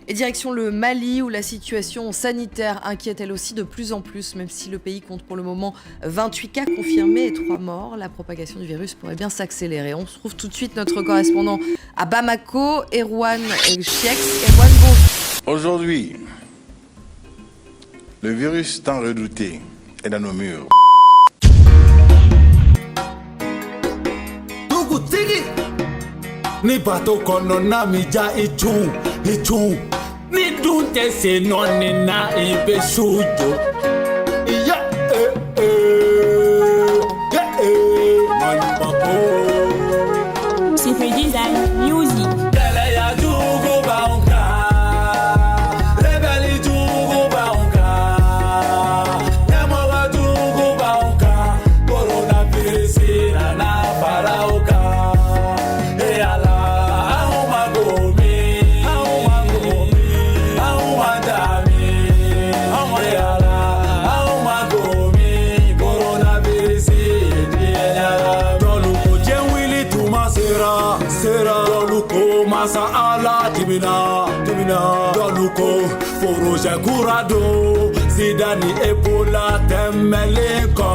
Et direction le Mali, où la situation sanitaire inquiète elle aussi de plus en plus, même si le pays compte pour le moment 28 cas confirmés et 3 morts. La propagation du virus pourrait bien s'accélérer. On retrouve tout de suite notre correspondant à Bamako, Erwan Schiex. Erwan, bonjour. Aujourd'hui, le virus tant redouté est dans nos murs. Dugutigi ni bato kɔnɔna mi ja i cun i cun ni dun tɛ se nɔɔni na i bɛ su jɔ. Ya eh eh ya eh maɲumanko. Super Design Music. Gɛlɛya jugu b'anw kan, rebelle jugu b'anw kan, ɲɛmɔgɔ jugu b'anw kan, coronavirus nana fara o kan. E Ala, anw ma ko min, anw ma ko min, anw ma dami. E Ala, anw ma ko min, coronavirus ye diɲɛ ɲagami. Dɔlu ko diɲɛ wuli tuma sera, sera. Dɔlu ko masa Ala dimina, dimina. Dɔlu ko projet kura don, sida ni Ebola tɛmɛlen kɔ.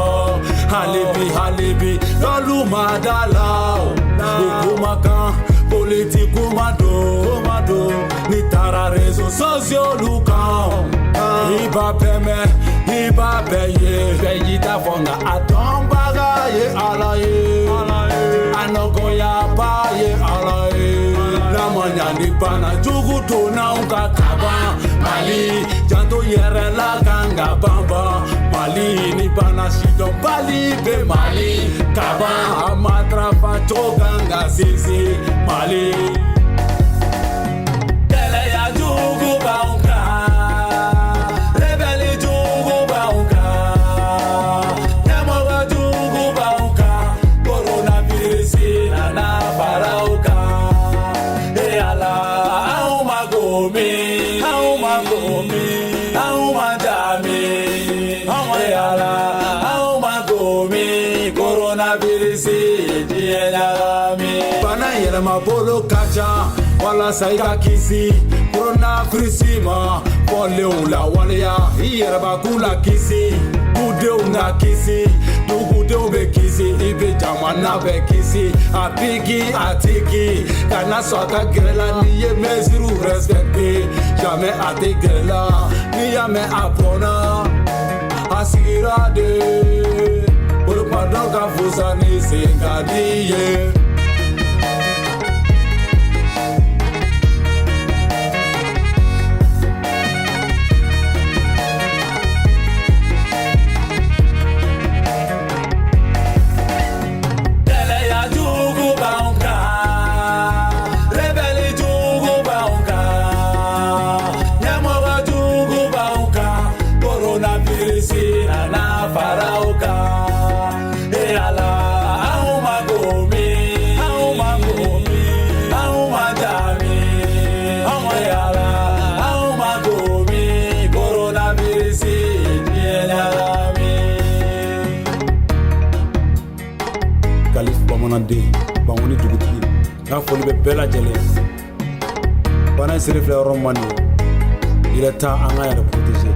Hali bi, hali bi, dɔlu ma da la o. O kumakan politiki ma don, ma don. N'i taara réseaux sociaux kan, i b'a bɛɛ mɛn, i b'a bɛɛ ye. Bɛɛ y'i ta fɔ, nka a dɔnbaga ye Ala ye. A nɔgɔyaba ye Ala ye. N'a ma ɲa ni bana jugu donna anw ka kaban, Mali janto yɛrɛ la kan ka banban. Mali ni bana sidɔnbali bɛ Mali kaban, a matarafa cogo kan ka sinsin Mali. Gɛlɛya jugu b'anw kan, rebelle jugu b'anw kan, ɲɛmɔgɔ jugu b'anw kan, coronavirus nana fara o kan. E Ala, anw ma ko min, anw ma ko min, anw ma dami. E Ala, anw ma ko min, coronavirus ye diɲɛ ɲagami. Bana yɛlɛma bolo ka ca, walasa i ka kisi coronavirus ma, fɔlenw lawaleya, i yɛrɛbakun la kisi, dudenw na kisi, dugudenw bɛ kisi, i bɛ jamana bɛ kisi. A biki a tigi kana sɔn a ka gɛrɛ la. N'i ye mesures respecté, jamais a tɛ gɛrɛ la. N'i y'a mɛn a bɔnna, a sigira de bolomadɔn ka fusa ni senkadi ye. Gɛlɛya jugu b'anw kan, rebelle jugu b'anw kan, ɲɛmɔgɔ jugu b'anw kan, coronavirus nana fara o kan. E Ala, anw ma ko min, anw ma ko min, anw ma dami. E Ala, anw ma ko min, coronavirus ye diɲɛ ɲagami. Kalif bamananden Bankoni dugutigi n ka foli bɛ bɛɛ lajɛlen. Bana in seri filɛ yɔrɔ min ma nin ye, il est temps an k'an yɛrɛ protéger.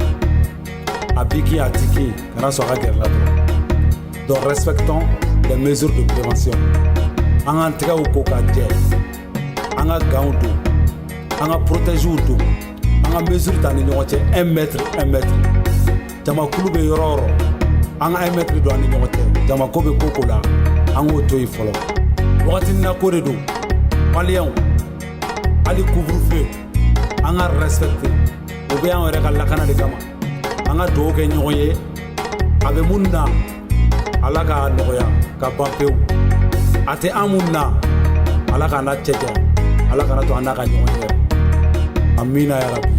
A b'i kin, a t'i kin, kana sɔn a ka gɛrɛ la dɔrɔn. Donc respectons les mesures de prévention. An k'an tɛgɛw ko ka jɛ, an ka gants don, an ka protège don, an ka mesure ta ni ɲɔgɔn cɛ, 1 mètre, 1 mètre. Jamakulu bɛ yɔrɔ o yɔrɔ, an ka 1 mètre don an ni ɲɔgɔn cɛ. Jamako bɛ ko ko la, an k'o to yen fɔlɔ, wagati na ko de don. Maliyɛnw, hali couvre-feu an ka respecté, o bɛ an yɛrɛ ka lakana de kama. An ka dugawu kɛ ɲɔgɔn ye, a bɛ mun na, Ala k'a nɔgɔya ka ban pewu. A tɛ an mun na, Ala k'an n'a cɛ janya, Ala kana to an n'a ka ɲɔgɔn ye. Amina yarabi.